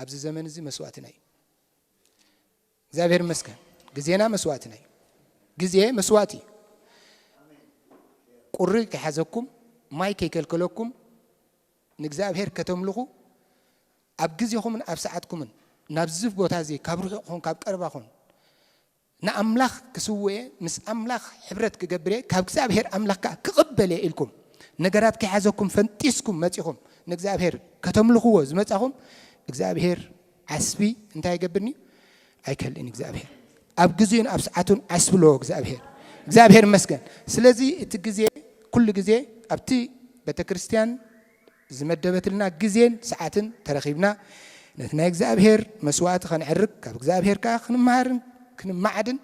ኣብዚ ዘመን እዚ መስዋእትና እዩ። እግዚኣብሔር ይመስገን። ግዜና መስዋእትና እዩ። ግዜ መስዋእቲ እዩ። ቁሪ ከይሓዘኩም፣ ማይ ከይከልከለኩም፣ ንእግዚኣብሔር ከተምልኹ ኣብ ግዜኹምን ኣብ ሰዓትኩምን ናብዚ ቦታ እዚ ካብ ርሑቕ ኹን ካብ ቀረባ ኹን ንኣምላኽ ክስውኤ፣ ምስ ኣምላኽ ሕብረት ክገብር እየ፣ ካብ እግዚኣብሔር ኣምላኽ ከኣ ክቕበል እየ ኢልኩም፣ ነገራት ከይሓዘኩም ፈንጢስኩም መጺኹም ንእግዚኣብሔር ከተምልኽዎ ዝመጻኹም፣ እግዚኣብሔር ዓስቢ እንታይ ይገብርኒ? ኣይከልእን እግዚኣብሔር። ኣብ ግዜኡን ኣብ ሰዓቱን ዓስቢ ኣለዎ እግዚኣብሔር። እግዚኣብሔር ይመስገን። ስለዚ እቲ ግዜ፣ ኩሉ ግዜ ኣብቲ ቤተክርስትያን ዝመደበትልና ግዜን ሰዓትን ተረኺብና፣ ነቲ ናይ እግዚኣብሔር መስዋእቲ ኸነዕርግ፣ ካብ እግዚኣብሔር ከኣ ክንመሃርን ክንመዓድን፣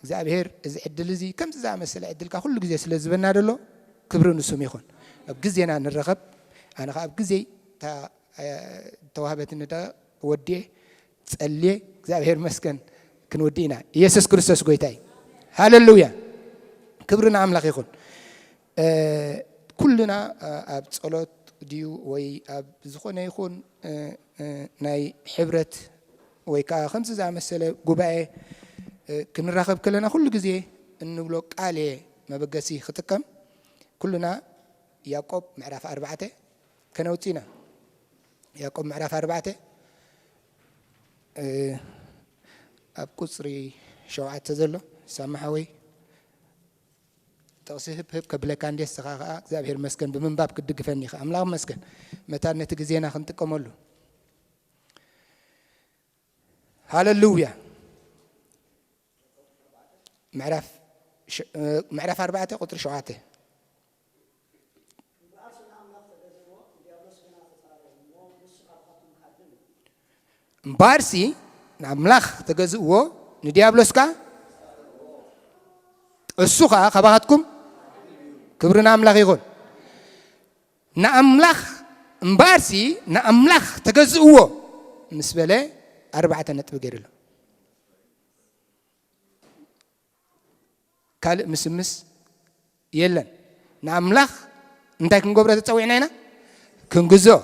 እግዚኣብሔር እዚ ዕድል እዚ ከምዚ ዝኣመሰለ ዕድል ከኣ ኩሉ ግዜ ስለ ዝህበና ደሎ፣ ክብሪ ንስሙ ይኹን። ኣብ ግዜና ንረኸብ። ኣነ ኸኣ ኣብ ግዜይ እታ፣ እ፣ ተዋህበትኒ ዳ ወዲኤ፣ ጸልየ፣ እግዚኣብሔር ይመስገን ክንወዲ ኢና። ኢየሱስ ክርስቶስ ጐይታ እዩ። ሃሌሉያ። ክብሪ ንኣምላኽ ይኹን። እ፣ ኩልና፣ እ፣ ኣብ ጸሎት ድዩ ወይ ኣብ ዝኾነ ይኹን፣ እ፣ እ፣ ናይ ሕብረት ወይ ከኣ ከምዚ ዝኣመሰለ ጉባኤ፣ እ፣ ክንራኸብ ከለና ኩሉ ግዜ እንብሎ ቃል እየ መበገሲ ክጥቀም። ኩልና ያዕቆብ ምዕራፍ ኣርባዕተ ከነውጽእ ኢና። ያዕቆብ ምዕራፍ ኣርባዕተ፣ እ፣ ኣብ ቁጽሪ ሸውዓተ ዘሎ ሳሚ ሓወይ፣ ጥቕሲ ህብ ህብ ከብለካ እንዴ፣ ንስኻ ኸኣ እግዚኣብሔር ይመስገን ብምንባብ ክትድግፈኒ ኢኻ። ኣምላኽ ይመስገን መታን ነቲ ግዜና ክንጥቀመሉ። ሃሌሉያ። ምዕራፍ ሽ-፣ እ፣ ምዕራፍ ኣርባዕተ ቁጽሪ ሸውዓተ። እምበኣርሲ ንኣምላኽ ተገዝእዎ፣ ንዲያብሎስ ከኣ፣ እሱ ኸኣ ካባኻትኩም። ክብሪ ንኣምላኽ ይኹን። ንኣምላኽ፣ እምበኣርሲ ንኣምላኽ ተገዝእዎ ምስ በለ ኣርባዕተ ነጥቢ ገይሩ ኣሎ። ካልእ ምስምስ የለን። ንኣምላኽ እንታይ ክንገብሮ ተጸዊዕና ኢና? ክንግዝኦ።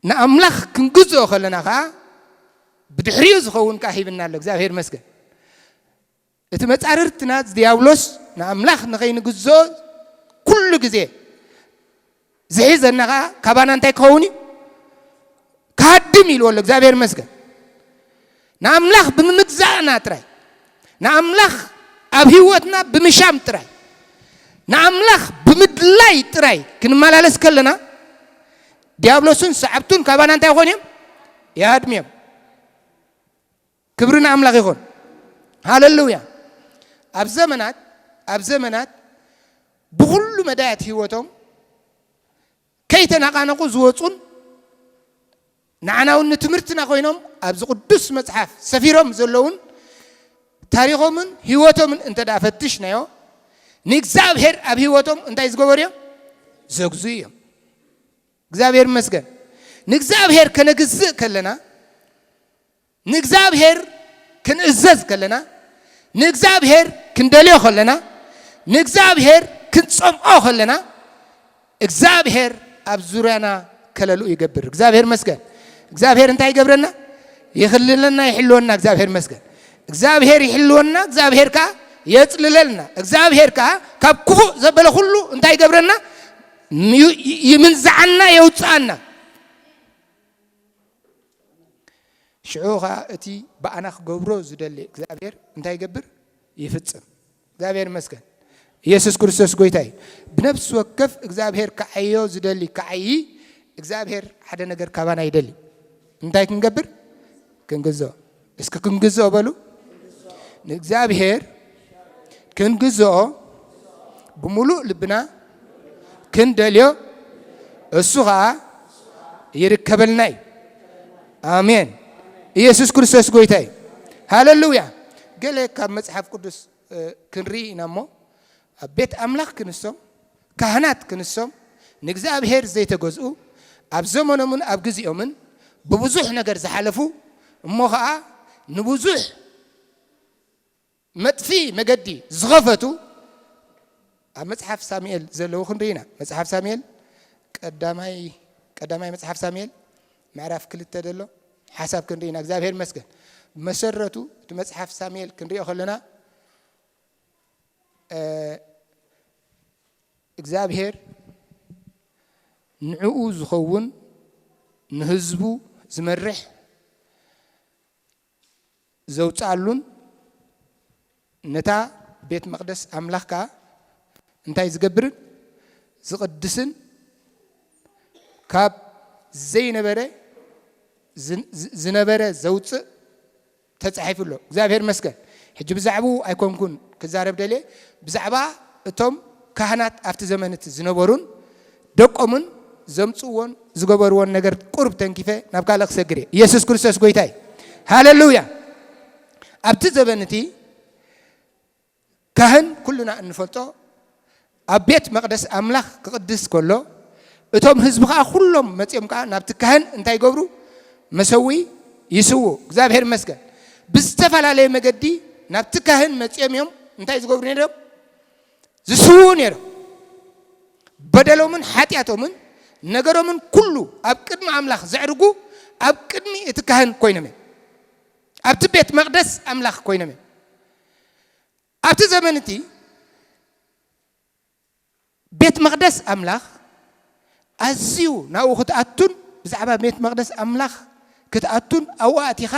ንኣምላኽ ክንግዝኦ ከለና ኸኣ ብድሕሪኡ ዝኸውን ከኣ ሂብና ኣሎ። እግዚኣብሔር ይመስገን። እቲ መጻርርትና ዲያብሎስ ንኣምላኽ ንኸይንግዝኦ ኩሉ ግዜ ዝሒዘና ኸኣ ካባና እንታይ ክኸውን እዩ? ክሃድም ኢልዎ ኣሎ። እግዚኣብሔር ይመስገን። ንኣምላኽ ብምምግዛእና ጥራይ፣ ንኣምላኽ ኣብ ህይወትና ብምሻም ጥራይ፣ ንኣምላኽ ብምድላይ ጥራይ ክንመላለስ ከለና፣ ዲያብሎስን ሰዓብቱን ካባና እንታይ ይኾኑ እዮም? ይሃድሙ እዮም። ክብሪ ንኣምላኽ ይኹን። ሃሌሉያ። ኣብ ዘመናት፣ ኣብ ዘመናት ብኹሉ መዳያት ህይወቶም ከይተነቓነቑ ዝወጹን ንዓና እውን ንትምህርትና ኮይኖም ኣብዚ ቅዱስ መጽሓፍ ሰፊሮም ዘለውን ታሪኾምን ህይወቶምን እንተ ደኣ ፈትሽናዮ፣ ንእግዚኣብሔር ኣብ ህይወቶም እንታይ ዝገበሩ እዮም? ዘግዙ እዮም። እግዚኣብሔር ይመስገን። ንእግዚኣብሔር ከነግዝእ ከለና፣ ንእግዚኣብሔር ክንእዘዝ ከለና፣ ንእግዚኣብሔር ክንደልዮ ከለና፣ ንእግዚኣብሔር ክንጸምዖ ከለና፣ እግዚኣብሔር ኣብ ዙርያና ከለሉ ይገብር። እግዚኣብሔር ይመስገን። እግዚኣብሔር እንታይ ይገብረና? ይኽልለና፣ ይሕልወና። እግዚኣብሔር ይመስገን። እግዚኣብሔር ይሕልወና፣ እግዚኣብሔር ከኣ የጽልለልና። እግዚኣብሔር ከኣ ካብ ክፉእ ዘበለ ኩሉ እንታይ ይገብረና? ይ-፣ ይምንዝዓና፣ የውጽኣና። ሽዑ ኸኣ እቲ ብኣና ክገብሮ ዝደሊ እግዚኣብሔር እንታይ ይገብር? ይፍጽም። እግዚኣብሔር ይመስገን። ኢየሱስ ክርስቶስ ጐይታ እዩ። ብነፍሲ ወከፍ እግዚኣብሔር ክዓዮ ዝደሊ ክዓዪ፣ እግዚኣብሔር ሓደ ነገር ካባና ይደሊ። እንታይ ክንገብር? ክንግዝኦ። እስኪ ክንግዝኦ በሉ። ንእግዚኣብሔር ክንግዝኦ ብምሉእ ልብና ክንደልዮ፣ እሱ ኸኣ ይርከበልና እዩ። ኣሜን። ኢየሱስ ክርስቶስ ጐይታ እዩ። ሃሌሉያ። ገለ ካብ መጽሓፍ ቅዱስ፣ እ፣ ክንርኢ ኢና እሞ፣ ኣብ ቤት ኣምላኽ ክንሶም፣ ካህናት ክንሶም፣ ንእግዚኣብሔር ዘይተገዝኡ፣ ኣብ ዘመኖምን ኣብ ግዜኦምን ብብዙሕ ነገር ዝሓለፉ፣ እሞ ኸኣ ንብዙሕ መጥፍኢ መገዲ ዝኸፈቱ ኣብ መጽሓፍ ሳሙኤል ዘለዉ ክንርኢ ኢና። መጽሓፍ ሳሙኤል ቀዳማይ፣ ቀዳማይ መጽሓፍ ሳሙኤል ምዕራፍ ክልተ ዘሎ ሓሳብ ክንርኢ ኢና። እግዚኣብሔር ይመስገን። መሰረቱ እቲ መጽሓፍ ሳሙኤል ክንሪኦ ከለና፣ እ፣ እግዚኣብሔር ንዕኡ ዝኸውን ንህዝቡ ዝመርሕ ዘውፅኣሉን ነታ ቤት መቕደስ ኣምላኽ ከኣ እንታይ ዝገብርን ዝቕድስን ካብ ዘይነበረ ዝን-፣ ዝ-፣ ዝነበረ ዘውፅእ ተጻሒፉ ኣሎ። እግዚኣብሔር ይመስገን። ሕጂ ብዛዕባኡ ኣይኮንኩን ክዛረብ ደልየ፣ ብዛዕባ እቶም ካህናት ኣብቲ ዘመን እቲ ዝነበሩን ደቆምን ዘምጽእዎን ዝገበርዎን ነገር ቁሩብ ተንኪፈ ናብ ካልእ ክሰግር እየ። ኢየሱስ ክርስቶስ ጐይታ እዩ። ሃሌሉያ። ኣብቲ ዘበን እቲ ካህን ኩልና እንፈልጦ ኣብ ቤት መቕደስ ኣምላኽ ክቕድስ ከሎ፣ እቶም ህዝቢ ኸኣ ኩሎም መጺኦም ከኣ ናብቲ ካህን እንታይ ይገብሩ? መሰውኢ ይስውኡ። እግዚኣብሔር ይመስገን። ብዝተፈላለየ መገዲ ናብቲ ካህን መጺኦም እዮም እንታይ ዝገብሩ ነይሮም? ዝስውኡ ነይሮም። በደሎምን ሓጢኣቶምን ነገሮምን ኩሉ ኣብ ቅድሚ ኣምላኽ ዘዕርጉ ኣብ ቅድሚ እቲ ካህን ኮይኖም እዮም። ኣብቲ ቤት መቕደስ ኣምላኽ ኮይኖም እዮም። ኣብቲ ዘመን እቲ ቤት መቕደስ ኣምላኽ ኣዝዩ ናብኡ ክትኣቱን ብዛዕባ ቤት መቕደስ ኣምላኽ ክትኣቱን ኣብኡ ኣቲኻ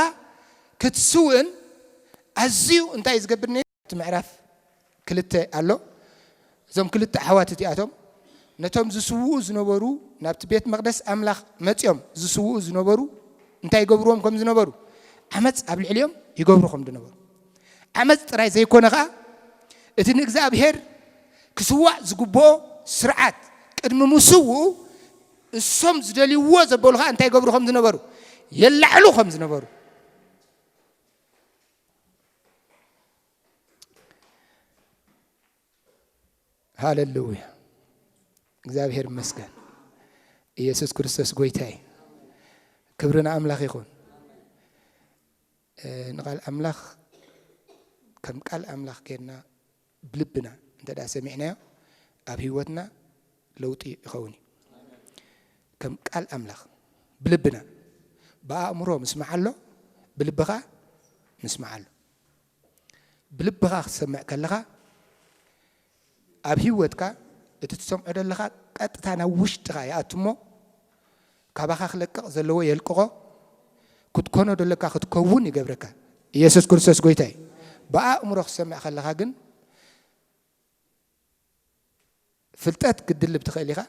ክትስውእን ኣዝዩ እንታይ እዩ ዝገብር ነይሩ? እቲ ምዕራፍ ክልተ ኣሎ። እዞም ክልተ ኣሕዋት እቲኣቶም ነቶም ዝስውኡ ዝነበሩ ናብቲ ቤት መቕደስ ኣምላኽ መጺኦም ዝስውኡ ዝነበሩ እንታይ ይገብርዎም ከም ዝነበሩ ዓመፅ ኣብ ልዕሊኦም ይገብሩ ከም ዝነበሩ ዓመፅ ጥራይ ዘይኮነ ኸዓ እቲ ንእግዚኣብሔር ክስዋእ ዝግብኦ ስርዓት ቅድሚ ምስውኡ እሶም ዝደልይዎ ዘበሉ ኸዓ እንታይ ይገብሩ ከም ዝነበሩ የላዕሉ ከም ዝነበሩ ሃሌሉያ። እግዚኣብሔር ይመስገን። ኢየሱስ ክርስቶስ ጐይታ እዩ። ክብሪ ንኣምላኽ ይኹን። እ፣ ንቓል ኣምላኽ ከም ቃል ኣምላኽ ጌርና ብልብና እንተ ደኣ ሰሚዕናዮ ኣብ ህይወትና ለውጢ ይኸውን እዩ። ከም ቃል ኣምላኽ ብልብና፣ ብኣእምሮ ምስማዕ ኣሎ፣ ብልብኻ ምስማዕ ኣሎ። ብልብኻ ክትሰምዕ ከለኻ ኣብ ህይወትካ እቲ ትሰምዖ ዘለኻ ቀጥታ ናብ ውሽጥኻ ይኣቱ እሞ ካባኻ ክለቅቕ ዘለዎ የልቅቖ፣ ክትኮኖ ዘለካ ክትከውን ይገብረካ። ኢየሱስ ክርስቶስ ጐይታ እዩ። ብኣእምሮ ክትሰምዕ ከለኻ ግን ፍልጠት ክትድልብ ትኽእል ኢኻ።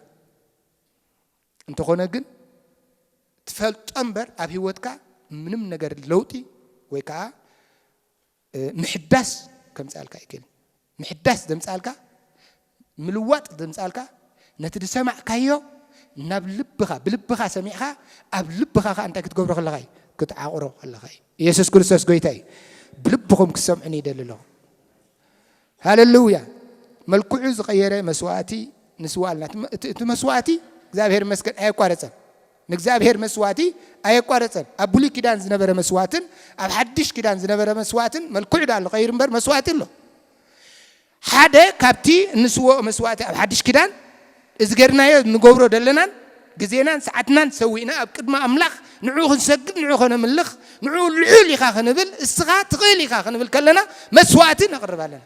እንተኾነ ግን ትፈልጦ እምበር ኣብ ህይወትካ ምንም ነገር ለውጢ ወይ ከዓ፣ እ፣ ምሕዳስ ከምፅኣልካ ኣይክእልን። ምሕዳስ ዘምፅኣልካ፣ ምልዋጥ ዘምፅኣልካ ነቲ ዝሰማዕካዮ ናብ ልብኻ፣ ብልብኻ ሰሚዕኻ ኣብ ልብኻ ከዓ እንታይ ክትገብሮ ከለኻ እዩ? ክትዓቑሮ ከለኻ እዩ። ኢየሱስ ክርስቶስ ጐይታ እዩ። ብልብኹም ክትሰምዑኒ ይደሊ ኣለኹ። ሃሌሉያ። መልክዑ ዝቐየረ መስዋእቲ ንስዋኣልና። እቲ፣ እቲ፣ እቲ መስዋእቲ እግዚኣብሔር ይመስገን ኣየቋረጸን። ንእግዚኣብሔር መስዋእቲ ኣየቋረጸን። ኣብ ብሉይ ኪዳን ዝነበረ መስዋእትን ኣብ ሓድሽ ኪዳን ዝነበረ መስዋእትን መልክዑ ዳ ኣሎ ቀይሩ እምበር መስዋእቲ ኣሎ። ሓደ ካብቲ እንስውኦ መስዋእቲ ኣብ ሓድሽ ኪዳን እዚ ጌርናዮ ንገብሮ ደለናን ግዜናን ሰዓትናን ሰዊእና ኣብ ቅድሚ ኣምላኽ ንዕኡ ክንሰግድ፣ ንዕኡ ከነምልኽ፣ ንዕኡ ልዑል ኢኻ ክንብል፣ እስኻ ትኽእል ኢኻ ክንብል ከለና መስዋእቲ ነቕርብ ኣለና።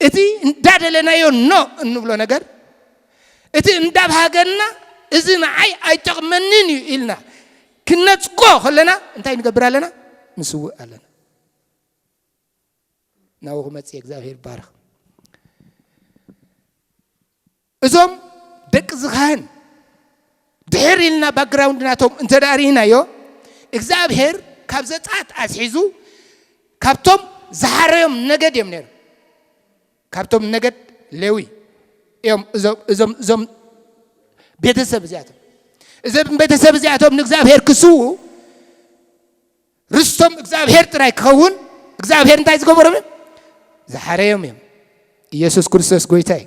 እቲ እንዳደለናዮ ኖ እንብሎ ነገር፣ እቲ እንዳብሃገና እዚ ንዓይ ኣይጠቕመንን እዩ ኢልና ክነጽጎ ከለና እንታይ ንገብር ኣለና? ንስውእ ኣለና። ናብኡ ክመጽእ እግዚኣብሔር ይባረኽ። እዞም ደቂ ዝኻህን ድሕር ኢልና ባክግራውንድ ናቶም እንተ ደኣ ርኢናዮ፣ እግዚኣብሔር ካብ ዘጸኣት ኣትሒዙ ካብቶም ዝሓረዮም ነገድ እዮም ነይሮም። ካብቶም ነገድ ሌዊ እዮም እዞም፣ እዞም፣ እዞም ቤተሰብ እዚኣቶም። እዞም ቤተሰብ እዚኣቶም ንእግዚኣብሔር ክስውኡ ርስቶም እግዚኣብሔር ጥራይ ክኸውን እግዚኣብሔር እንታይ ዝገበሮም እዮም? ዝሓረዮም እዮም። ኢየሱስ ክርስቶስ ጐይታ እዩ።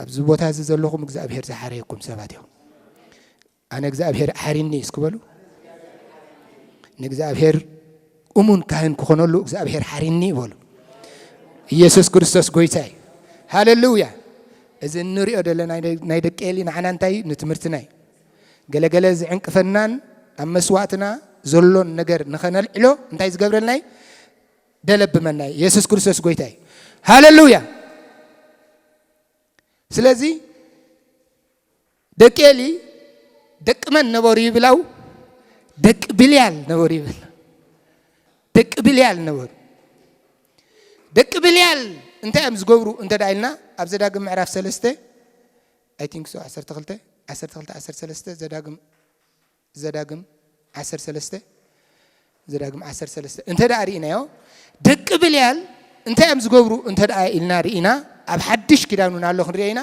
ኣብዚ ቦታ እዚ ዘለኹም እግዚኣብሔር ዝሓረየኩም ሰባት እዮም። ኣነ እግዚኣብሔር ሓሪኒ እስኪ በሉ። ንእግዚኣብሔር እሙን ካህን ክኾነሉ እግዚኣብሔር ሓሪኒ በሉ። ኢየሱስ ክርስቶስ ጐይታ እዩ። ሃሌሉያ። እዚ እንሪኦ ዘለና ናይ ደ- ናይ ደቂ ኤሊ ንዓና እንታይ እዩ? ንትምህርትና እዩ። ገለገለ ዝዕንቅፈናን ኣብ መስዋእትና ዘሎን ነገር ንኸነልዕሎ እንታይ ዝገብረልና እዩ? ደለብመና እዩ። የሱስ ክርስቶስ ጎይታ እዩ። ሃለሉያ። ስለዚ ደቂ ኤሊ ደቂ መን ነበሩ ይብላው? ደቂ ብልያል ነበሩ ይብል። ደቂ ብልያል ነበሩ። ደቂ ብልያል እንታይ እዮም ዝገብሩ እንተ ደኣ ኢልና፣ ኣብ ዘዳግም ምዕራፍ ሰለስተ፣ I think so፣ ዓሰርተ ክልተ፣ ዓሰርተ ክልተ፣ ዓሰርተ ሰለስተ፣ ዘዳግም፣ ዘዳግም ዓሰርተ ሰለስተ፣ ዘዳግም ዓሰርተ ሰለስተ እንተ ደኣ ርኢናዮ፣ ደቂ ብልያል እንታይ እዮም ዝገብሩ እንተ ደኣ ኢልና ርኢና፣ ኣብ ሓድሽ ኪዳን እውን ኣሎ ክንሪኦ ኢና።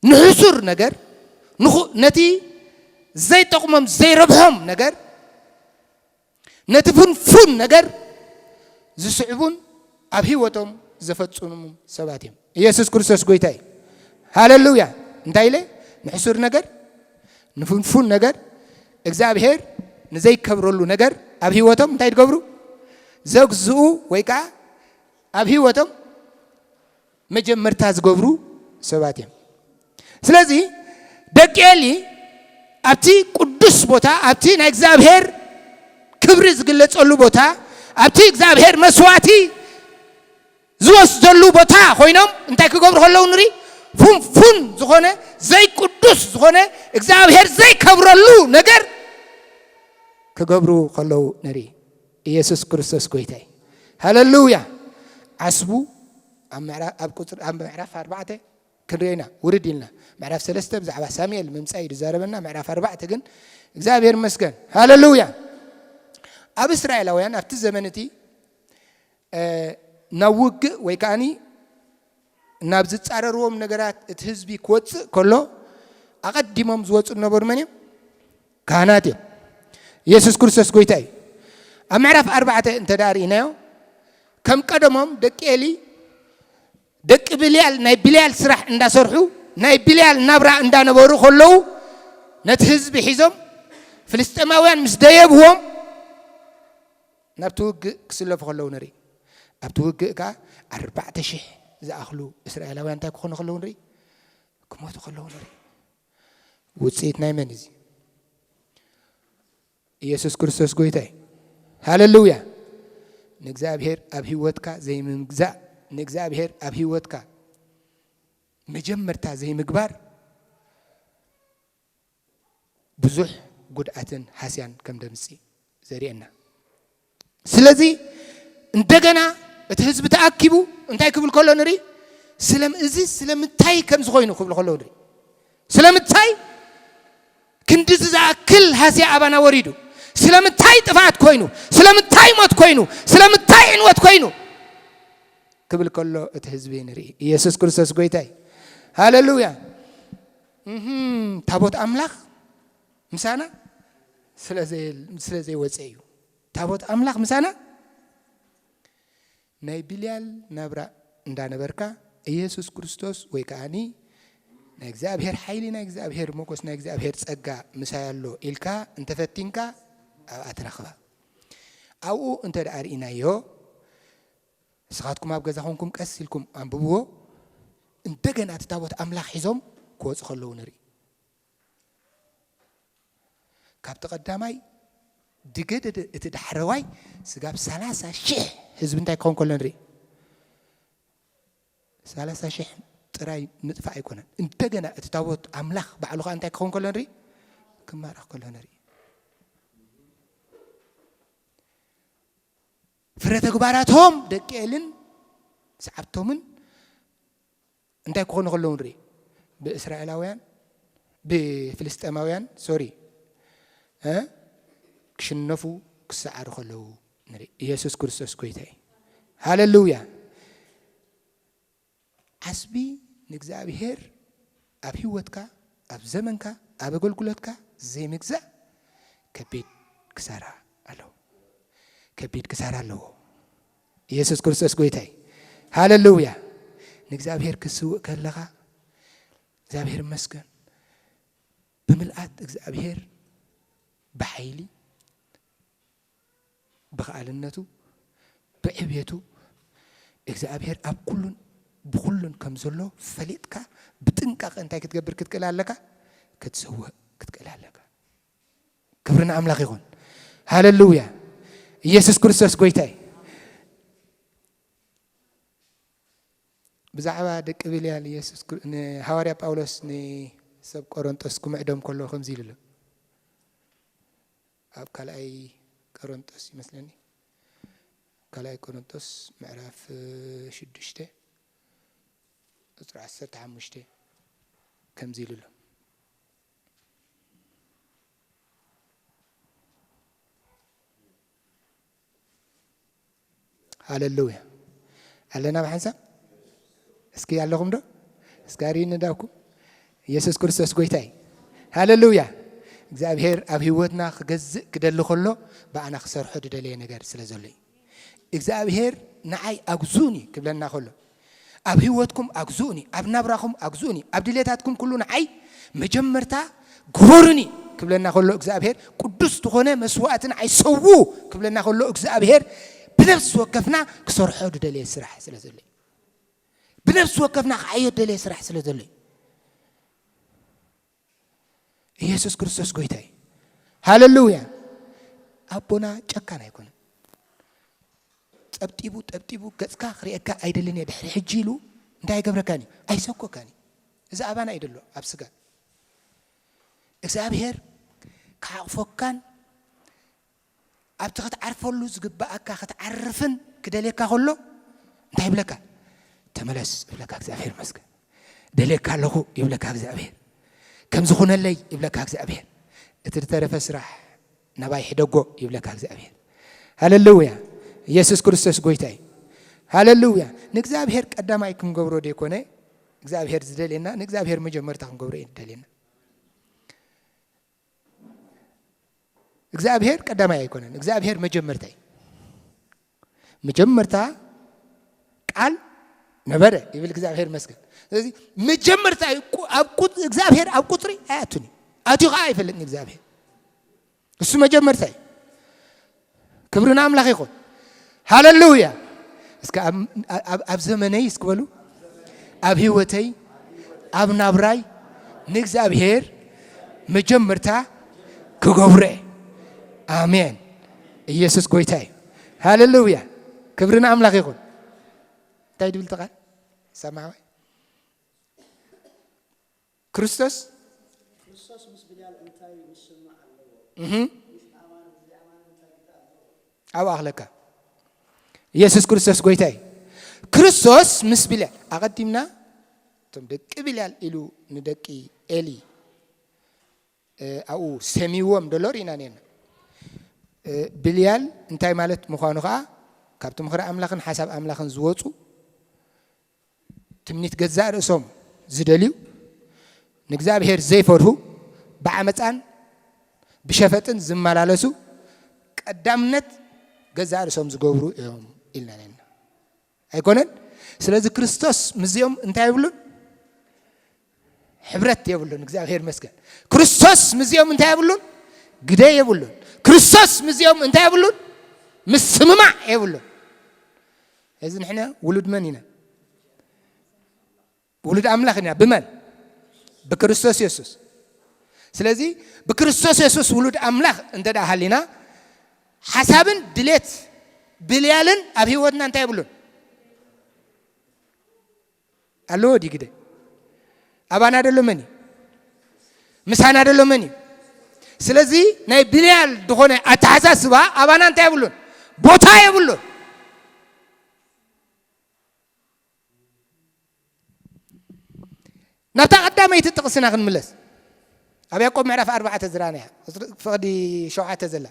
ንሕሱር ነገር፣ ንኹ- ነቲ ዘይጠቕሞም ዘይረብሖም ነገር፣ ነቲ ፍንፉን ነገር ዝስዕቡን ኣብ ህይወቶም ዘፈጽሙን ሰባት እዮም። ኢየሱስ ክርስቶስ ጎይታ እዩ። ሃለሉያ። እንታይ ኢለ? ንሕሱር ነገር፣ ንፍንፉን ነገር፣ እግዚኣብሔር ንዘይከብረሉ ነገር ኣብ ህይወቶም እንታይ ትገብሩ? ዘግዝኡ ወይ ከዓ ኣብ ህይወቶም መጀመርታ ዝገብሩ ሰባት እዮም። ስለዚ ደቂ ኤሊ ኣብቲ ቅዱስ ቦታ፣ ኣብቲ ናይ እግዚኣብሔር ክብሪ ዝግለጸሉ ቦታ፣ ኣብቲ እግዚኣብሔር መስዋእቲ ዝወስደሉ ቦታ ኮይኖም እንታይ ክገብሩ ከለዉ ንርኢ? ፍንፉን ዝኾነ ዘይቅዱስ ዝኾነ እግዚኣብሔር ዘይከብረሉ ነገር ክገብሩ ከለዉ ንርኢ። ኢየሱስ ክርስቶስ ጎይታ እዩ። ሃለሉያ። ዓስቡ ኣብ ምዕራ- ኣብ ቁፅሪ ኣብ ምዕራፍ ኣርባዕተ ክንሪኦ ኢና። ውርድ ኢልና ምዕራፍ ሰለስተ ብዛዕባ ሳሙኤል ምምፃእ እዩ ዝዛረበና። ምዕራፍ ኣርባዕተ ግን እግዚኣብሔር ይመስገን። ሃለሉያ። ኣብ እስራኤላውያን ኣብቲ ዘመን እቲ ናብ ውግእ ወይ ከዓኒ ናብ ዝጻረርዎም ነገራት እቲ ህዝቢ ክወጽእ ከሎ ኣቐዲሞም ዝወጹ ዝነበሩ መን እዮም? ካህናት እዮም። ኢየሱስ ክርስቶስ ጎይታ እዩ። ኣብ ምዕራፍ ኣርባዕተ እንተ ደኣ ርኢናዮ ከም ቀደሞም ደቂ ኤሊ ደቂ ብልያል ናይ ብልያል ስራሕ እንዳሰርሑ ናይ ብልያል ናብራ እንዳነበሩ ከለዉ ነቲ ህዝቢ ሒዞም ፍልስጤማውያን ምስ ደየብዎም ናብቲ ውግእ ክስለፉ ከለዉ ንርኢ። ኣብቲ ውግእ ከኣ ኣርባዕተ ሽሕ ዝኣኽሉ እስራኤላውያን እንታይ ክኾኑ ከለዉ ንርኢ? ክሞቱ ከለዉ ንርኢ። ውጽኢት ናይ መን እዚ? ኢየሱስ ክርስቶስ ጎይታ እዩ። ሃለሉያ። ንእግዚኣብሔር ኣብ ህይወትካ ዘይምግዛእ፣ ንእግዚኣብሔር ኣብ ህይወትካ መጀመርታ ዘይምግባር ብዙሕ ጉድኣትን ሃስያን ከም ደምጽእ ዘርእየና። ስለዚ እንደገና እቲ ህዝቢ ተኣኪቡ እንታይ ክብል ከሎ ንርኢ? ስለም-፣ እዚ ስለምንታይ ከም ዝኾይኑ ክብል ከሎ ንርኢ። ስለምንታይ ክንድዚ ዝኣክል ሃስያ ኣባና ወሪዱ? ስለምንታይ ጥፍኣት ኮይኑ? ስለምንታይ ሞት ኮይኑ? ስለምንታይ ዕንወት ኮይኑ? ክብል ከሎ እቲ ህዝቢ ንርኢ። ኢየሱስ ክርስቶስ ጎይታ እዩ። ሃለሉያ። እህም፣ ታቦት ኣምላኽ ምሳና ስለ ዘየ-፣ ስለ ዘይወፀ እዩ። ታቦት ኣምላኽ ምሳና ናይ ብልያል ናብራ እንዳነበርካ ኢየሱስ ክርስቶስ ወይ ከዓኒ ናይ እግዚኣብሔር ሓይሊ፣ ናይ እግዚኣብሔር ሞገስ፣ ናይ እግዚኣብሔር ጸጋ ምሳይ ኣሎ ኢልካ እንተፈቲንካ ኣብኣ ትረኽባ። ኣብኡ እንተ ደኣ ርኢናዮ፣ ንስኻትኩም ኣብ ገዛ ኮንኩም ቀስ ኢልኩም ኣንብብዎ። እንደገና እቲ ታቦት ኣምላኽ ሒዞም ክወጹ ከለዉ ንርኢ። ካብቲ ቀዳማይ ድገደደ እቲ ዳሕረዋይ ስጋብ ሰላሳ ሽሕ ህዝቢ እንታይ ክኸውን ከሎ ንርኢ። ሰላሳ ሽሕ ጥራይ ምጥፋእ ኣይኮነን። እንደገና እቲ ታቦት ኣምላኽ ባዕሉ ኸኣ እንታይ ክኸውን ከሎ ንርኢ። ክማረኽ ከሎ ንርኢ። ፍረ ተግባራቶም ደቂ ኤልን ሰዓብቶምን እንታይ ክኾኑ ከለዉ ንርኢ። ብእስራኤላውያን፣ ብፍልስጤማውያን፣ ሶሪ፣ እ፣ ክሽነፉ፣ ክሰዓሩ ከለዉ ንርኢ። ኢየሱስ ክርስቶስ ጎይታ እዩ። ሃለሉያ። ዓስቢ ንእግዚኣብሔር ኣብ ህይወትካ፣ ኣብ ዘመንካ፣ ኣብ ኣገልግሎትካ ዘይምግዛእ ከቢድ ክሳራ ኣለዎ። ከቢድ ክሳራ ኣለዎ። ኢየሱስ ክርስቶስ ጎይታ እዩ። ሃለሉያ። ንእግዚኣብሔር ክስውእ ከለኻ፣ እግዚኣብሔር ይመስገን፣ ብምልኣት እግዚኣብሔር ብሓይሊ፣ ብኸኣልነቱ፣ ብዕብየቱ፣ እግዚኣብሔር ኣብ ኩሉን ብኹሉን ከም ዘሎ ፈሊጥካ ብጥንቃቐ እንታይ ክትገብር ክትክእል ኣለካ? ክትሰውእ ክትክእል ኣለካ። ክብሪ ንኣምላኽ ይኹን። ሃለሉያ። ኢየሱስ ክርስቶስ ጎይታ እዩ። ብዛዕባ ደቂ ብልያል ኢየሱስ ክር-፣ ንሃዋርያ ጳውሎስ ንሰብ ቆሮንጦስ ክምዕዶም ከሎ ከምዚ ኢሉ ኣሎ። ኣብ ካልኣይ ቆሮንጦስ ይመስለኒ። ካልኣይ ቆሮንጦስ ምዕራፍ ሽዱሽተ ቁጽሪ ዓሰርተ ሓሙሽተ ከምዚ ኢሉ ኣሎ። ሃለሉያ። ኣለና ብሓንሳብ? እስኪ ኣለኹም ዶ? እስኪ ኣርዩኒ ዳውኩም። ኢየሱስ ክርስቶስ ጎይታ እዩ። ሃለሉያ። እግዚኣብሔር ኣብ ህይወትና ክገዝእ ክደሊ ከሎ ብኣና ክሰርሖ ዝደለየ ነገር ስለ ዘሎ እዩ። እግዚኣብሔር ንዓይ ኣግዙኒ ክብለና ከሎ፣ ኣብ ህይወትኩም ኣግዙኒ፣ ኣብ ናብራኹም ኣግዙኒ፣ ኣብ ድሌታትኩም ኩሉ ንዓይ መጀመርታ ግበሩኒ ክብለና ከሎ እግዚኣብሔር፣ ቅዱስ ዝኾነ መስዋዕቲ ንዓይ ሰዉ ክብለና ከሎ እግዚኣብሔር፣ ብነፍሲ ወከፍና ክሰርሖ ዝደለየ ስራሕ ስለ ዘሎ እዩ። ብነፍሲ ወከፍና ክዓዮ ዝደለየ ስራሕ ስለ ዘሎ እዩ። ኢየሱስ ክርስቶስ ጎይታ እዩ። ሃለሉያ። ኣቦና ጨካን ኣይኮነን። ጸብጢቡ፣ ጸብጢቡ፣ "ገጽካ ክርእየካ ኣይደልን እየ ድሕሪ ሕጂ" ኢሉ እንታይ ኣይገብረካን እዩ? ኣይሰኮካን እዩ። እዚ ኣባና እዩ ደሎ ኣብ ስጋ። እግዚኣብሔር ክሓቕፎካን ኣብቲ ክትዓርፈሉ ዝግብኣካ ክትዓርፍን ክደልየካ ከሎ እንታይ ይብለካ? "ተመለስ" ይብለካ። እግዚኣብሔር ይመስገን። "ደልየካ ኣለኹ" ይብለካ እግዚኣብሔር። "ከም ዝኾነለይ" ይብለካ እግዚኣብሔር። "እቲ ዝተረፈ ስራሕ ናባይ ሕደጎ" ይብለካ እግዚኣብሔር። ሃለሉያ። ኢየሱስ ክርስቶስ ጎይታ እዩ። ሃለሉያ። ንእግዚኣብሔር ቀዳማይ ክንገብሮ ዘይኮነ እግዚኣብሔር ዝደልየና፣ ንእግዚኣብሔር መጀመርታ ክንገብሮ እዩ ዝደልየና። እግዚኣብሔር ቀዳማይ ኣይኮነን። እግዚኣብሔር መጀመርታ እዩ። "መጀመርታ ቃል ነበረ" ይብል እግዚኣብሔር ይመስገን። ስለዚ መጀመርታ እዩ። ቁ-፣ ኣብ ቁጽ-፣ እግዚኣብሔር ኣብ ቁጽሪ ኣይኣቱን እዩ። ኣትዩ ከዓ ኣይፈልጥን እግዚኣብሔር። እሱ መጀመርታ እዩ። ክብሪ ንኣምላኽ ይኹን። ሃለሉያ። እስከ ኣብ፣ ኣብ፣ ኣብ ዘመነይ እስኪ በሉ፣ ኣብ ህይወተይ፣ ኣብ ናብራይ ንእግዚኣብሔር መጀመርታ ክገብሮ እየ። ኣሜን። ኢየሱስ ጎይታ እዩ። ሃለሉያ። ክብሪ ንኣምላኽ ይኹን። እንታይ ድብል እቲ ቃል? ሰማዕዋይ? ክርስቶስ? ክርስቶስ ምስ ብልያል እንታይ ምስምማዕ ኣለዎ? እህ። ምስ ኣማን ዘይኣማን እንታይ ግዳ ኣለዎ? ኣብኡ ኣኽለካ። ኢየሱስ ክርስቶስ ጎይታ እዩ። ክርስቶስ ምስ ብልያል፣ ኣቐዲምና እቶም ደቂ ብልያል ኢሉ ንደቂ ኤሊ፣ እ፣ ኣብኡ ሰሚዎም ደሎ ርኢና ነርና። እ፣ ብልያል እንታይ ማለት ምዃኑ ኸዓ ካብቲ ምኽሪ ኣምላኽን ሓሳብ ኣምላኽን ዝወፁ፣ ትምኒት ገዛእ ርእሶም ዝደልዩ፣ ንእግዚኣብሔር ዘይፈርሁ፣ ብዓመፃን ብሸፈጥን ዝመላለሱ፣ ቀዳምነት ገዛእ ርእሶም ዝገብሩ እዮም ኢልና ነና። ኣይኮነን? ስለዚ ክርስቶስ ምስዚኦም እንታይ የብሉን? ሕብረት የብሉን። እግዚኣብሔር ይመስገን። ክርስቶስ ምስዚኦም እንታይ የብሉን? ግደ የብሉን። ክርስቶስ ምስዚኦም እንታይ የብሉን? ምስምማዕ የብሉን። እዚ ንሕና ውሉድ መን ኢና? ውሉድ ኣምላኽ ኢና። ብመን? ብክርስቶስ የሱስ። ስለዚ ብክርስቶስ የሱስ ውሉድ ኣምላኽ እንተ ደኣ ሃሊና፣ ሓሳብን ድሌት ብልያልን ኣብ ህይወትና እንታይ የብሉን? ኣለዎ ድዩ ግደ? ኣባና ደሎ መን እዩ? ምሳና ደሎ መን እዩ? ስለዚ ናይ ብልያል ዝኾነ ኣተሓሳስባ ኣባና እንታይ የብሉን? ቦታ የብሉን። ናብታ ቀዳመይቲ ጥቕስና ክንምለስ። ኣብ ያዕቆብ ምዕራፍ ኣርባዕተ ዝረኣናያ፣ ፍቕዲ ሸውዓተ ዘላ።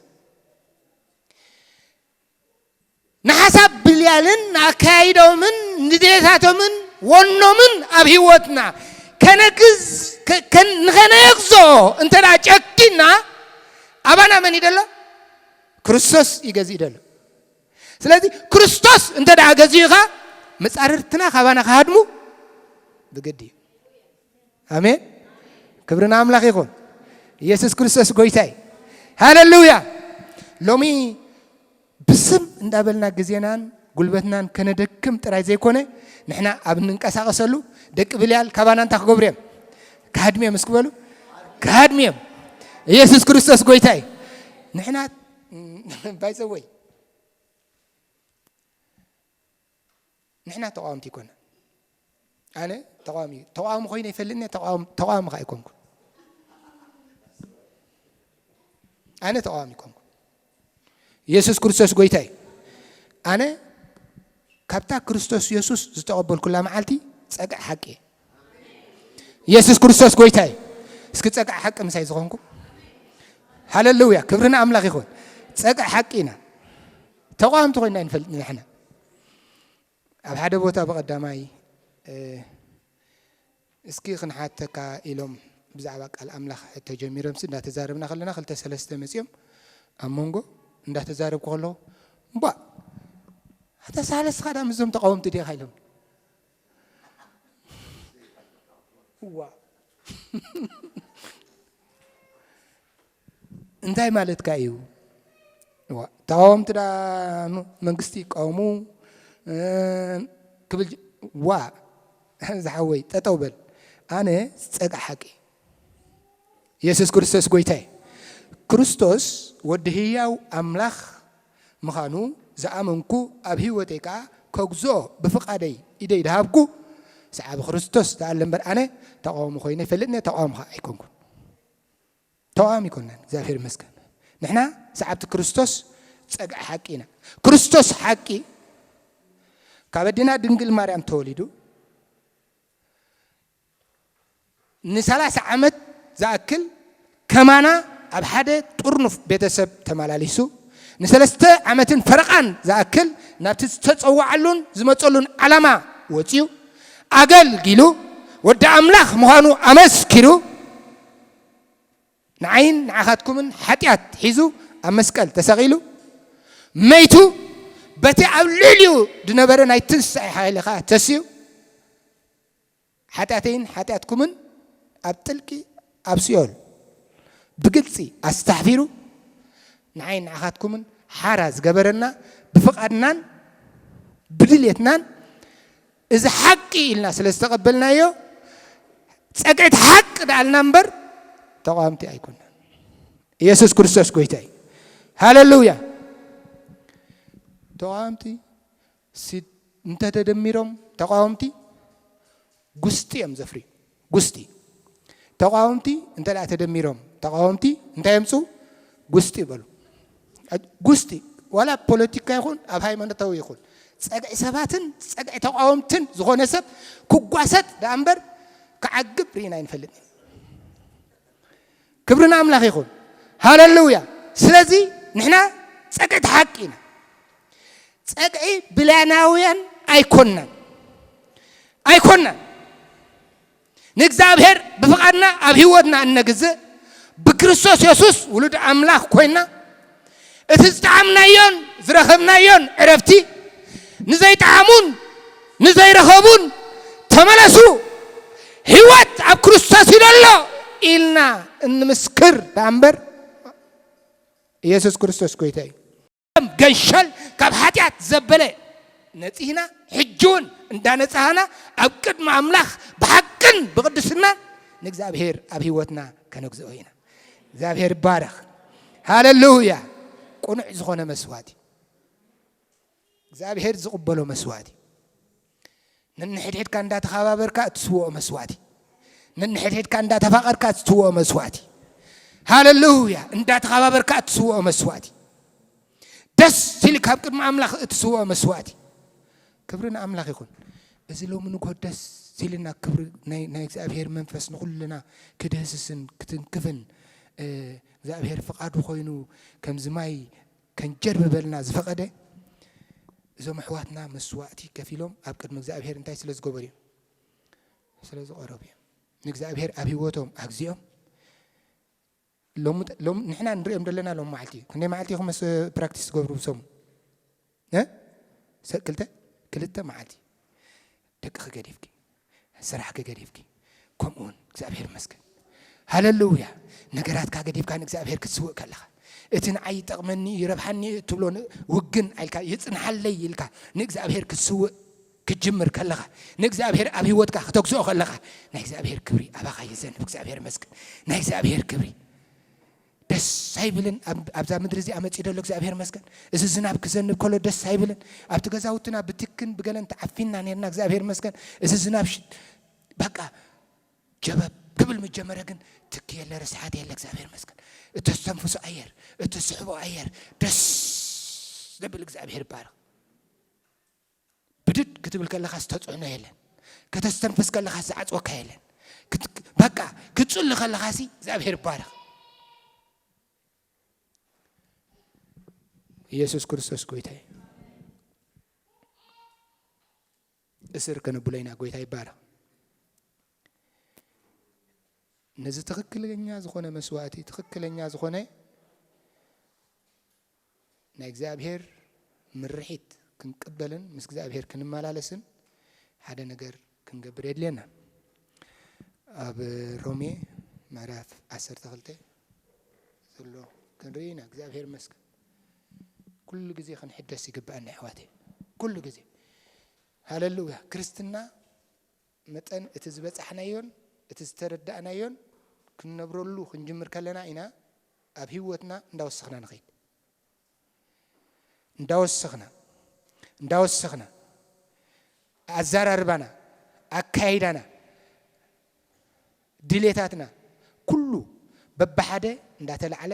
ንሓሳብ ብልያልን ንኣካያይዶምን ንድሌታቶምን ወኖምን ኣብ ህይወትና ከነግዝ-፣ ከ-፣ ከን-፣ ንኸነየግዞ እንተ ደኣ ጨኪና፣ ኣባና መን እዩ ደሎ? ክርስቶስ እዩ ገዚኡ ደሎ። ስለዚ ክርስቶስ እንተ ደኣ ገዚኡኻ፣ መጻርርትና ካባና ክሃድሙ ብግዲ እዩ። ኣሜን። ክብሪ ንኣምላኽ ይኹን። ኢየሱስ ክርስቶስ ጎይታ እዩ። ሃሌሉያ። ሎሚ ብስም እንዳበልና ግዜናን ጉልበትናን ከነደክም ጥራይ ዘይኮነ፣ ንሕና ኣብ እንንቀሳቐሰሉ ደቂ ብልያል ካባና እንታይ ክገብሩ እዮም? ክሃድሙ እዮም። እስኪ በሉ፣ ክሃድሙ እዮም። ኢየሱስ ክርስቶስ ጎይታ እዩ። ንሕና ባይዘወይ ንሕና ተቃወምቲ ይኮና። ኣነ ተቃዋሚ ተቃዋሚ ኮይነ ይፈልጥኒ ተቃዋሚ ተቃዋሚ ከ ኣይኮንኩ። ኣነ ተቃዋሚ ኮንኩ። ኢየሱስ ክርስቶስ ጎይታ እዩ። ኣነ ካብታ ክርስቶስ ኢየሱስ ዝተቐበልኩላ መዓልቲ ጸግዕ ሓቂ እየ። ኢየሱስ ክርስቶስ ጎይታ እዩ። እስኪ ጸግዕ ሓቂ ምሳይ ዝኾንኩ ሃሌሉያ ክብርና ኣምላኽ ይኹን። ጸግዕ ሓቂ ኢና። ተቃወምቲ ኮይና ይንፈልጥ ንሕና ኣብ ሓደ ቦታ ብቐዳማይ እስኪ ክንሓተካ ኢሎም ብዛዕባ ቃል ኣምላኽ ተጀሚሮምሲ እንዳተዛረብና ከለና ክልተ ሰለስተ መጺኦም ኣብ መንጎ እንዳተዛረብኩ ከለኹ እምባ ኣታ ሳለስኻ ዳ ምስዞም ተቃወምቲ ዲኻ ኢሎም እዋ እንታይ ማለትካ እዩ? ተቃወምቲ ዳ መንግስቲ ይቃወሙ ክብል ዋ ዝሓወይ ጠጠው በል። ኣነ ጸግዕ ሓቂ ኢየሱስ ክርስቶስ ጎይታይ ክርስቶስ ወዲ ህያው ኣምላኽ ምዃኑ ዝኣመንኩ ኣብ ህይወተይ ከዓ ከግዝኦ ብፍቓደይ ኢደይ ድሃብኩ ሰዓቢ ክርስቶስ ዝኣለ እምበር ኣነ ተቃወሚ ኮይነ ይፈልጥኒ ተቃወሚ ከዓ ኣይኮንኩን። ተቃዋሚ ኣይኮናን። እግዚኣብሔር ይመስገን። ንሕና ሰዓብቲ ክርስቶስ ጸግዒ ሓቂ ኢና። ክርስቶስ ሓቂ ካብ ኣዴና ድንግል ማርያም ተወሊዱ ንሰላሳ ዓመት ዝኣክል ከማና ኣብ ሓደ ጥርኑፍ ቤተሰብ ተመላሊሱ ንሰለስተ ዓመትን ፈረቓን ዝኣክል ናብቲ ዝተጸዋዓሉን ዝመጸሉን ዓላማ ወጺኡ ኣገልጊሉ ወዲ ኣምላኽ ምዃኑ ኣመስኪሩ ንዓይን ንዓኻትኩምን ሓጢኣት ሒዙ ኣብ መስቀል ተሰቒሉ መይቱ በቲ ኣብ ልዕሊኡ ዝነበረ ናይ ትንሳኤ ሓይሊ ኸዓ ተስዩ ሓጢኣተይን ሓጢኣትኩምን ኣብ ጥልቂ ኣብ ሲኦል ብግልፂ ኣስታሕፊሩ ንዓይን ንዓኻትኩምን ሓራ ዝገበረና ብፍቓድናን ብድልየትናን እዚ ሓቂ ኢልና ስለ ዝተቐበልናዮ ጸግዒት ሓቂ ደኣልና እምበር ተቃዋምቲ ኣይኮናን። ኢየሱስ ክርስቶስ ጎይታ እዩ። ሃሌሉያ። ተቃዋምቲ ሲ- እንተተደሚሮም ተቃወምቲ ጉስጢ እዮም ዘፍርዩ። ጉስጢ ተቃወምቲ እንተ ደኣ ተደሚሮም ተቃወምቲ እንታይ የምፁ? ጉስጢ በሉ። ጉስጢ ዋላ ፖለቲካ ይኹን ኣብ ሃይማኖታዊ ይኹን ጸግዒ ሰባትን ጸግዒ ተቃወምትን ዝኾነ ሰብ ክጓሰጥ ደኣ እምበር ክዓግብ ርኢና ኣይንፈልጥን። ክብሪ ንኣምላኽ ይኹን። ሃሌሉያ። ስለዚ ንሕና ጸግዒ ተሓቂ ኢና። ጸግዒ ብልያናውያን ኣይኮናን ኣይኮናን። ንእግዚኣብሔር ብፍቓድና ኣብ ህይወትና እነግዝእ ብክርስቶስ የሱስ ውሉድ ኣምላኽ ኮይና እቲ ዝጠዓምናዮን ዝረኸብናዮን ዕረፍቲ ንዘይጠዓሙን ንዘይረኸቡን ተመለሱ ህይወት ኣብ ክርስቶስ እዩ ዘሎ ኢልና እንምስክር ደኣ እምበር ኢየሱስ ክርስቶስ ጎይታ እዩ። ገንሸል ካብ ሓጢኣት ዘበለ ነፂህና ሕጂ እውን እንዳነፃህና ኣብ ቅድሚ ኣምላኽ ብሓቅን ብቅድስናን ንእግዚኣብሔር ኣብ ህይወትና ከነግዝኦ ኢና። እግዚኣብሔር ይባረኽ። ሃሌሉያ። ቅኑዕ ዝኾነ መስዋዕቲ እግዚኣብሔር ዝቕበሎ መስዋዕቲ ነንሕድሕድካ እንዳተኸባበርካ እትስውኦ መስዋዕቲ ነንሕድሕድካ እንዳተፋቐርካ እትስውኦ መስዋዕቲ ሃሌሉያ እንዳተኸባበርካ እትስውኦ መስዋዕቲ ደስ ኢሉ ካብ ቅድሚ ኣምላኽ እትስውኦ መስዋዕቲ ክብሪ ንኣምላኽ ይኹን። እዚ ሎሚ ንግሆ ደስ ኢልና ክብሪ ናይ እግዚኣብሔር መንፈስ ንኹልና ክድህስስን ክትንክፍን እግዚኣብሔር ፍቓዱ ኮይኑ ከምዚ ማይ ከንጀርብበልና ዝፈቐደ እዞም ኣሕዋትና መስዋእቲ ከፊሎም ኣብ ቅድሚ እግዚኣብሔር እንታይ ስለ ዝገበሩ እዮም? ስለ ዝቐረቡ እዮም። ንእግዚኣብሔር ኣብ ህይወቶም ኣግዚኦም ንሕና ንሪኦም ዘለና ሎም መዓልቲ እዩ። ክንደይ መዓልቲ ኢኹም ፕራክቲስ ትገብሩ ብሰሙ? ክልተ ክልተ መዓልቲ ደቅኺ ገዲፍኪ ስራሕኪ ገዲፍኪ ከምኡውን እግዚኣብሔር ይመስገን ሃለሉያ ነገራትካ ገዲፍካ ንእግዚኣብሔር ክትስውእ ከለኻ እቲ ንዓይ ይጠቕመኒ፣ ይረብሓኒ እትብሎ ን-፣ ውግን ኣልካ፣ ይጽንሓለይ ኢልካ ንእግዚኣብሔር ክትስውእ ክትጅምር ከለኻ፣ ንእግዚኣብሔር ኣብ ህይወትካ ክተግዝኦ ከለኻ፣ ናይ እግዚኣብሔር ክብሪ ኣባኻ ይዘንብ። እግዚኣብሔር ይመስገን። ናይ እግዚኣብሔር ክብሪ ደስ ኣይብልን? ኣብ-፣ ኣብዛ ምድሪ እዚኣ መጺኡ ዘሎ እግዚኣብሔር ይመስገን። እዚ ዝናብ ክዘንብ ከሎ ደስ ኣይብልን? ኣብቲ ገዛውትና ብትክን ብገለን ተዓፊንና ነርና። እግዚኣብሔር ይመስገን። እዚ ዝናብ ሽ-፣ በቃ ጀበብ ክብል ምስ ጀመረ ግን ትኪ የለ፣ ርስሓት የለ። እግዚኣብሔር ይመስገን። እተስተንፍሶ ኣየር፣ እትስሕቦ ኣየር ደስ ዘብል እግዚኣብሔር ይባረኽ። ብድድ ክትብል ከለኻ ዝተጽዕኖ የለን። ከተስተንፍስ ከለኻ ዝዓጽወካ የለን። ክት-፣ በቃ ክትጽሊ ከለኻ ሲ እግዚኣብሔር ይባረኽ። ኢየሱስ ክርስቶስ ጎይታ እዩ። እስር ከነብሎ ኢና። ጎይታ ይባረኽ። ነዚ ትኽክለኛ ዝኾነ መስዋእቲ፣ ትኽክለኛ ዝኾነ ናይ እግዚኣብሔር ምርሒት ክንቅበልን ምስ እግዚኣብሔር ክንመላለስን ሓደ ነገር ክንገብር የድልየና። ኣብ ሮሜ ምዕራፍ ዓሰርተ ክልተ ዘሎ ክንርኢ ኢና። እግዚኣብሔር ይመስገን። ኩሉ ግዜ ክንሕደስ ይግብኣና ኣሕዋተይ። ኩሉ ግዜ። ሃሌሉያ። ክርስትና መጠን እቲ ዝበጻሕናዮን እቲ ዝተረዳእናዮን ክንነብረሉ ክንጅምር ከለና ኢና ኣብ ህይወትና እንዳወሰኽና ንኸይድ። እንዳወሰኽና፣ እንዳወሰኽና፣ ኣዘራርባና፣ ኣካይዳና፣ ድሌታትና ኩሉ በብሓደ እንዳተላዕለ፣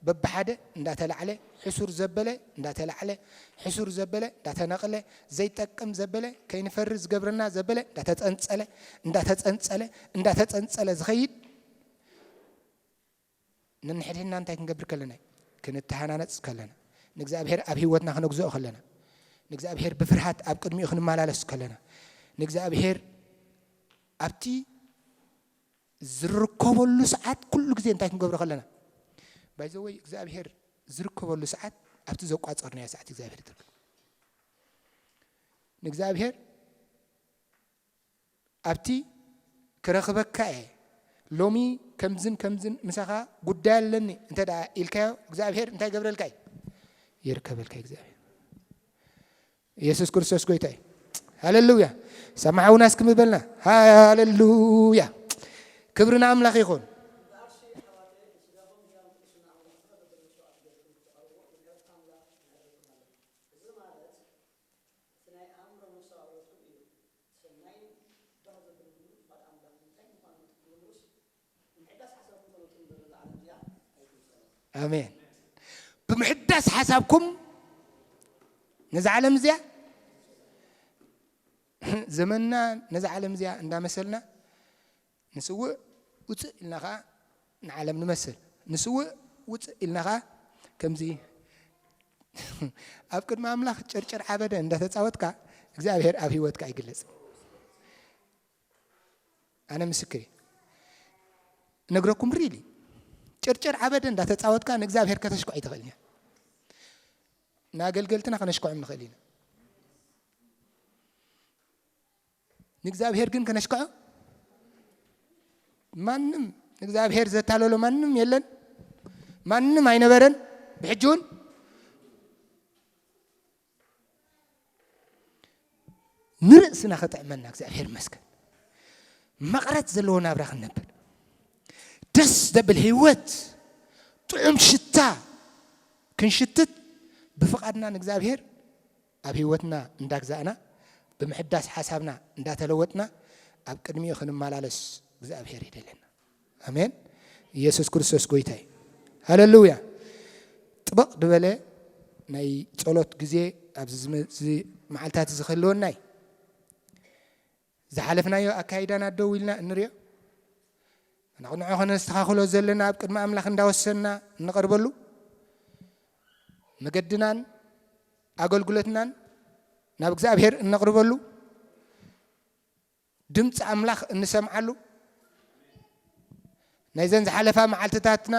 በብሓደ እንዳተላዕለ፣ ሕሱር ዘበለ እንዳተላዕለ፣ ሕሱር ዘበለ እንዳተነቕለ፣ ዘይጠቅም ዘበለ፣ ከይንፈሪ ዝገብረና ዘበለ እንዳተጸንጸለ፣ እንዳተጸንጸለ፣ እንዳተጸንጸለ ዝኸይድ፣ ነንሕድሕድና እንታይ ክንገብር ከለና እዩ? ክንተሃናነጽ ከለና፣ ንእግዚኣብሔር ኣብ ህይወትና ክነግዝኦ ከለና፣ ንእግዚኣብሔር ብፍርሃት ኣብ ቅድሚኡ ክንመላለስ ከለና፣ ንእግዚኣብሔር ኣብቲ ዝርከበሉ ሰዓት ኩሉ ግዜ እንታይ ክንገብሮ ከለና? ባይዘወይ እግዚኣብሔር ዝርከበሉ ሰዓት ኣብቲ ዘቋጸርናዮ ሰዓት እግዚኣብሔር ይትርከብ። ንእግዚኣብሔር ኣብቲ ክረኽበካ እየ፣ ሎሚ ከምዝን ከምዝን ምሳኻ ጉዳይ ኣለኒ እንተ ደኣ ኢልካዮ፣ እግዚኣብሔር እንታይ ይገብረልካ እዩ? ይርከበልካ እዩ እግዚኣብሔር። ኢየሱስ ክርስቶስ ጎይታ እዩ። ሃሌሉያ። ሰማዕውና እስኪ ምበልና። ሃሌሉያ። ክብሪ ንኣምላኽ ይኹን። ኣሜን። ብምሕዳስ ሓሳብኩም ነዛ ዓለም እዚኣ፣ ዘመንና ነዛ ዓለም እዚኣ እንዳመሰልና ንስውእ ውፅእ ኢልና ኸዓ ንዓለም ንመስል። ንስውእ ውፅእ ኢልና ኸዓ ከምዚ ኣብ ቅድሚ ኣምላኽ ጭርጭር ዓበደ እንዳተፃወትካ እግዚኣብሔር ኣብ ህይወትካ ኣይግለጽ። ኣነ ምስክር እየ። እነግረኩም ሪሊ ጭርጭር ዓበደ እንዳተፃወትካ ንእግዚኣብሔር ከተሽኩዕ ኣይትኽእልን እያ። ንኣገልገልትና ከነሽኩዖም ንኽእል ኢና። ንእግዚኣብሔር ግን ከነሽክዖ ማንም፣ ንእግዚኣብሔር ዘታለሎ ማንም የለን፣ ማንም ኣይነበረን። ብሕጂ እውን ንርእስና ከጥዕመና እግዚኣብሔር ይመስገን። መቕረት ዘለዎ ናብራ ክንነብር፣ ደስ ዘብል ህይወት፣ ጥዑም ሽታ ክንሽትት ብፍቓድና ንእግዚኣብሔር ኣብ ህይወትና እንዳግዛእና፣ ብምሕዳስ ሓሳብና እንዳተለወጥና፣ ኣብ ቅድሚኡ ክንመላለስ እግዚኣብሔር ይደለና። ኣሜን። ኢየሱስ ክርስቶስ ጎይታ እዩ። ሃሌሉያ። ጥበቕ ዝበለ ናይ ጸሎት ግዜ ኣብዚ ዝመ-፣ እዚ መዓልታት እዚ ክህልወና እዩ። ዝሓለፍናዮ ኣካይዳና ደው ኢልና እንሪኦ፣ ንዕኡ ከነስተኻኽሎ ዘለና ኣብ ቅድሚ ኣምላኽ እንዳወሰንና እንቐርበሉ፣ መገድናን ኣገልግሎትናን ናብ እግዚኣብሔር እነቕርበሉ፣ ድምፂ ኣምላኽ እንሰምዓሉ፣ ናይዘን ዝሓለፋ መዓልትታትና፣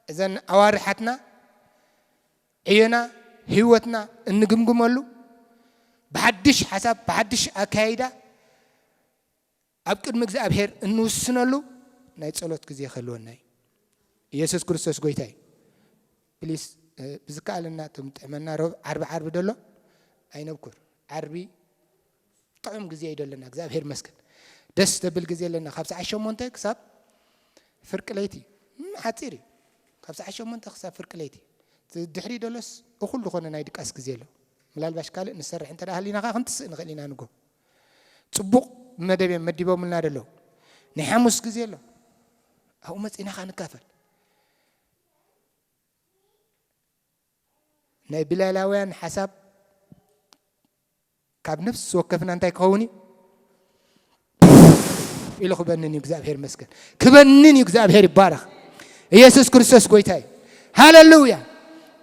እዘን ኣዋርሓትና፣ ዕዮና፣ ህይወትና እንግምግመሉ፣ ብሓድሽ ሓሳብ፣ ብሓድሽ ኣካይዳ ኣብ ቅድሚ እግዚኣብሔር እንውስነሉ ናይ ጸሎት ግዜ ክህልወና እዩ። ኢየሱስ ክርስቶስ ጎይታ እዩ። ፕሊስ፣ ብዝከኣለና እቶም ጥዕመና ሮብ ዓርቢ ዓርቢ ደሎ ኣይነብኩር። ዓርቢ ጥዑም ግዜ እዩ ደለና፣ እግዚኣብሔር ይመስገን። ደስ ተብል ግዜ ኣለና። ካብ ሰዓት ሸሞንተ ክሳብ ፍርቂ ለይቲ፣ ሓፂር እዩ። ካብ ሰዓት ሸሞንተ ክሳብ ፍርቂ ለይቲ። ድሕሪ ደሎስ እኹል ዝኾነ ናይ ድቃስ ግዜ ኣሎ። ምላልባሽ ካልእ ንሰርሕ እንተ ሃሊና ኸዓ ክንትስእ ንኽእል ኢና። ንጎ ፅቡቕ መደብ እዮም መዲቦምልና ደለዉ። ናይ ሓሙስ ግዜ ኣሎ። ኣብኡ መፂእና ኸዓ ንካፈል። ናይ ብላላውያን ሓሳብ ካብ ነፍሲ ወከፍና እንታይ ክኸውን እዩ? ኢሉ ክበንን እዩ። እግዚኣብሔር ይመስገን። ክበንን እዩ። እግዚኣብሔር ይባረኽ። ኢየሱስ ክርስቶስ ጎይታ እዩ። ሃለሉያ።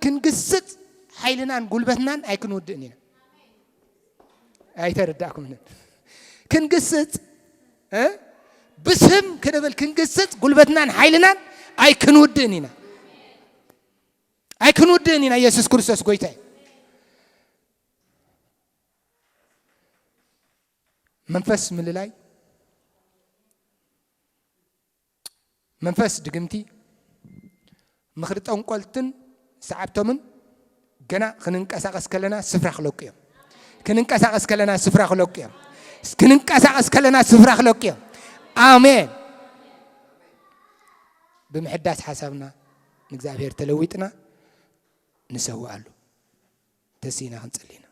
ክንግስጽ ሓይልናን ጉልበትናን ኣይክንውድእን ኢና። ኣይተረዳእኩምን። ክንግስጽ እ ብስም ክንብል ክንግስጽ ጉልበትናን ሓይልናን ኣይክንውድእን ኢና። ኣይክንውድእን ኢና። ኢየሱስ ክርስቶስ ጎይታ እዩ። መንፈስ ምልላይ፣ መንፈስ ድግምቲ፣ ምኽሪ ጠንቆልትን ሰዓብቶምን ገና ክንንቀሳቐስ ከለና ስፍራ ክለቁ እዮም። ክንንቀሳቐስ ከለና ስፍራ ክለቁ እዮም። ክንንቀሳቐስ ከለና ስፍራ ክለቁ እዮም። ኣሜን። ብምሕዳስ ሓሳብና ንእግዚኣብሔር ተለዊጥና ንሰውኣሉ። ተሲና ክንጽሊ ኢና።